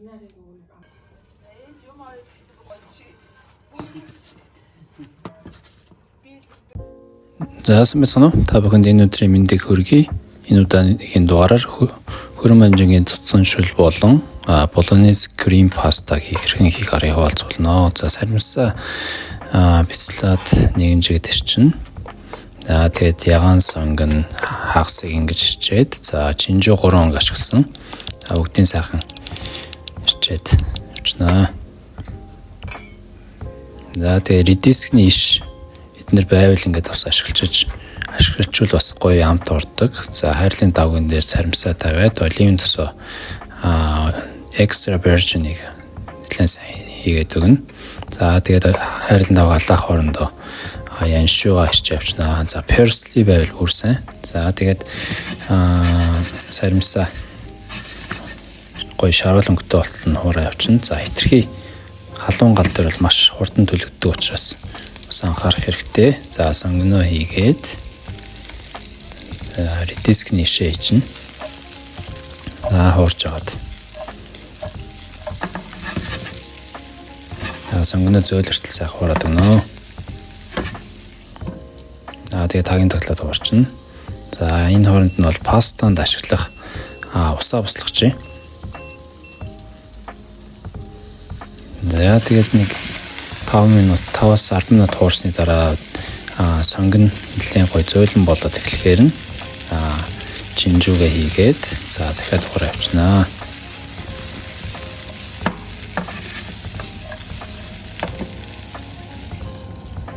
Нарыг нөгөө нэг Ээж юм аваад гэсэн гоё чи. Би За сайн байцгаана уу? Та бүхэнд энэ өдрийн мэндийг хүргэе. Энэ удаагийн дугаараар хөрөн манжингийн цуцсан шүл болон Bolognese cream pasta хэрхэн хийх аргыг хуваалцуулна. За саримсаа бяцлаад нэгэн жигд ирчин. За тэгээд ягаан сонгон хагасыг ингэж ирчээд, за чинжүү 3 онг ашигласан. За бүгдийн сайхан ирчээд явчихнаа. За тэгээд редискний иш эднэр байвал ингээд бас ашиглажвал бас гоё амт ордог. За хайрлын давган дээр саримсаа тавиад оливын тосоо extra virgin-ыг нэлээд сайн хийгээд өгнө. За тэгээд хайрлын давг алаах хоорондоо яншууга ичж явчихнаа. За parsley байвал бүр сайн. За тэгээд саримсаа гоё шарвал өнгөтэй болтол нь хуурай явчихна. За хитрхи халуун гал дээр бол маш хурдан төлөгддөг учраас бас анхаарах хэрэгтэй. За сонгоно хийгээд, за редискний ишээ хийчихнэ. За хуурж агаад. За сонгоно зөөлөртөл сайхан хуураад өгнө. За тэгээ тагийн таглаад хуурчна. За энэ хооронд нь бол пастанд ашиглах усаа буслах чи. За тэгээд нэг 5 минут 5-аас 10 минут хуурсны дараа сонгон нэлээд гоё зөөлөн болоод эхлэхээр нь чинжүүгээ хийгээд, за дахиад хуурай авчнаа.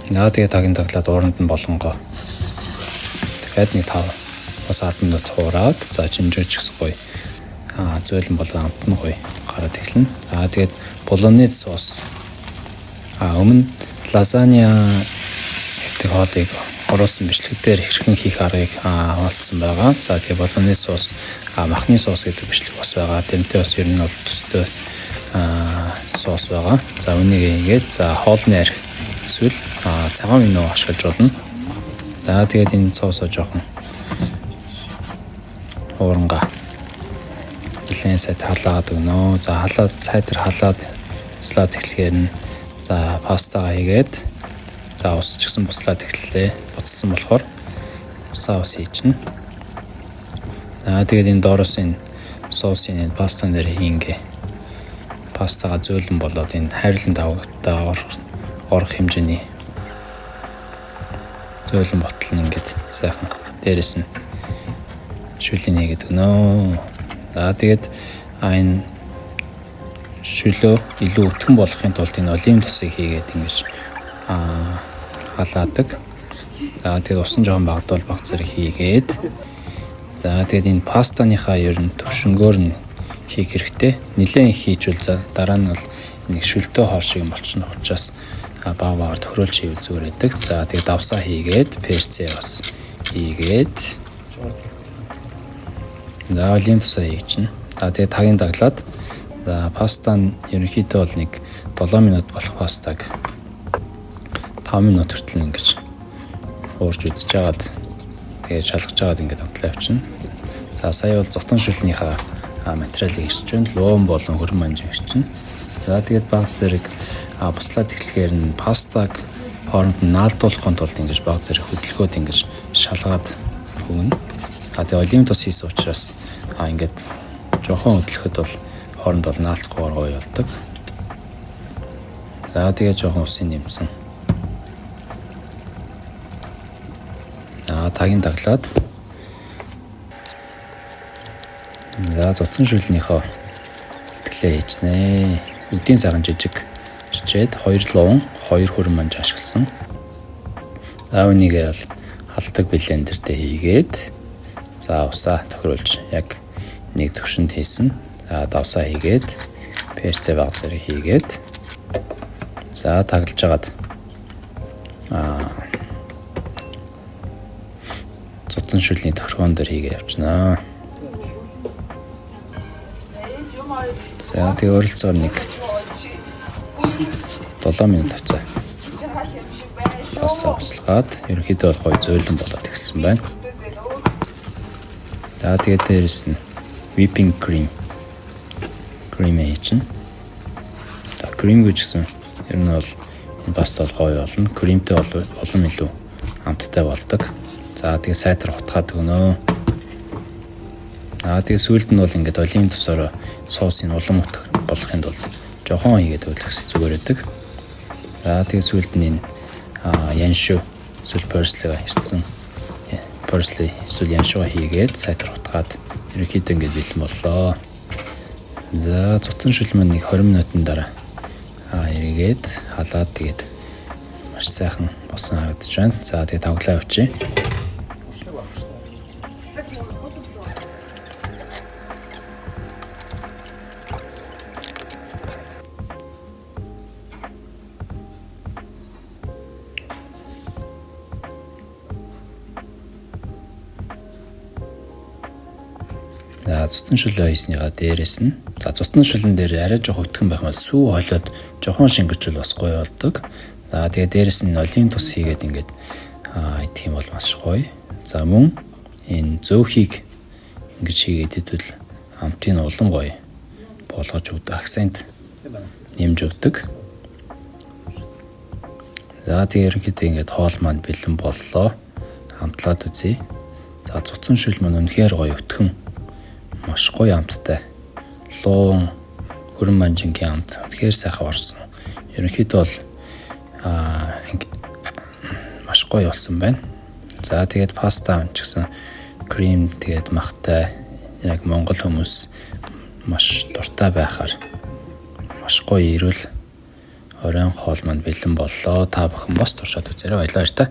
За тэгээд тагийн таглаад ууранд нь болонгоо дахиад нэг 5-аас 10 минут хуураад, за чинжүү ч гэсэн гоё зөөлөн болоод амт нь гоё гараад эхэлнэ. За тэгээд Bolognese соус. Өмнө лазанья гэдэг хоолыг оруулсан бичлэг дээр хэрхэн хийх аргыг хуваалцсан байгаа. За тэгээ Bolognese соус, махны соус гэдэг бичлэг бас байгаа. Тэрнтэй бас ер нь бол төстэй соус байгаа. За үүнийг хийгээд, за хоолны арх эсвэл цагаан вино ашиглаж болно. За тэгээд энэ соусоо жоохон хуурнгаа нэлээд сайн халаагаад өгнө. За халаад сайтар халаад буслаад эхлэхээр нь за пастагаа хийгээд, за ус ч гэсэн буслаад эхэллээ. Буцсан болохоор усаа ус хийчихнэ. За тэгээд энэ доороос энэ соусын энэ пастан дээр хийнгээ. Пастагаа зөөлөн болоод энэ хайрлан тавгтаа орох хэмжээний зөөлөн ботл нь ингээд сайхан дээрэс нь шүлийн хийгээд өгнө. За тэгээд энэ шөлөө илүү өтгөн болохын тулд энэ оливын тосыг хийгээд ингэж халаадаг. За тэгээд усан жоохон багадвал баг зэрэг хийгээд, за тэгээд энэ пастаныхаа ер нь төвшөнгөөр нь хийх хэрэгтэй. Нилээн их хийжвэл за дараа нь бол нэг шөлтөө хоол шиг юм болчихно учраас баг багаар тохируулж хийвэл зүгээр байдаг. За тэгээд давсаа хийгээд, перцээ бас хийгээд, за оливын тосоо хийчихнэ. За тэгээд тагийн даглаад, за паста нь ерөнхийдөө бол нэг 7 минут болох пастаг 5 минут хүртэл ингэж уурж үзэж агаад, тэгээд шалгаж агаад ингээд амтлаа явчихна. За сая бол зутан шүлнийхаа материалыг ирч байна. Луун болон хөрөн манжин ирчин. За тэгээд баг зэрэг буслаад эхлэхээр нь пастаг хооронд нь наалдуулахын тулд ингэж баг зэрэг хөдөлгөөд ингэж шалгаад өгнө. Тэгээд оливын тос хийсэн учраас ингээд жоохон хөдлөхөд бол хооронд бол наалдахгүйгээр гоё болдог. За тэгээд жоохон усын нэмсэн. Тагийн даглаад, за зутан шүлнийхөө бэлтгэлээ хийжнэ. Үдийн саран жижиг шичээд 2 луун, 2 хөрөн манж ашигласан. За үүнийг бол халдаг блендертэй хийгээд, за усаа тохируулж яг нэг төвшөнд хийсэн. За давсаа хийгээд, перцээ баг зэрэг хийгээд, за таглаж агаад зутан шүлний тохиргоон дээр хийгээ явчихнаа. ээж юм аваад За тэгээ ойролцоогоор нэг 7 минут авцаа. чи хаал юм шиг байна шүү. Паста буслаад ерөнхийдөө бол гоё зөөлөн болоод эхэлсэн байна. За тэгээд дээрэс нь whipping cream Крем хийчихнэ. За, крем гэж гэсэн ер нь бол энэ паста бол гоё болно. Кремтэй бол улам илүү амттай болдог. За, тэгээ сайтар хутгаад өгнө. Аа, тэгээ сүүлд нь бол ингээд олимп тосоор соусыг улам өтөх болохын тулд жохон хийгээд өгөх зүгээр өгдөг. За, тэгээ сүүлд нь энэ яншуу эсвэл parsley-га хэртсэн parsley эсвэл яншуу хийгээд сайтар хутгаад ерөнхийдөө ингээд бэлэн боллоо. За, зутан шүл маань нэг 20 минутын дараа эргээд халаад тэгээд маш сайхан болсон харагдаж байна. За, тэгээд тавглаа авчи. За, зутан шүлээ хийснийгаа дээрээс нь за зутан шүлэн дээр арай жоох өтгөн байх юм бол сүү холиод жохон шингэжүүл бас гоё болдог. За, тэгээ дээрээс нь олимп тус хийгээд ингээд идэх юм бол маш гоё. За, мөн энэ зөөхийг ингэж хийгээд идвэл амтын улам гоё болгож өгдөг, акцент нэмж өгдөг. За, тэгээ ерөнхийдөө ингээд хоол маань бэлэн боллоо. Амтлаад үзье. За, зутан шүл маань үнэхээр гоё өтгөн, маш гоё амттай. Луун хөрөн манжингийн амт үнэхээр сайхан орсон. Ерөнхийдөө бол маш гоё болсон байна. За, тэгээд паста ч гэсэн крем тэгээд махтай яг монгол хүмүүс маш дуртай байхаар маш гоё эрүүл оройн хоол маань бэлэн боллоо. Та бүхэн бас туршаад үзээрэй. Баярлалаа.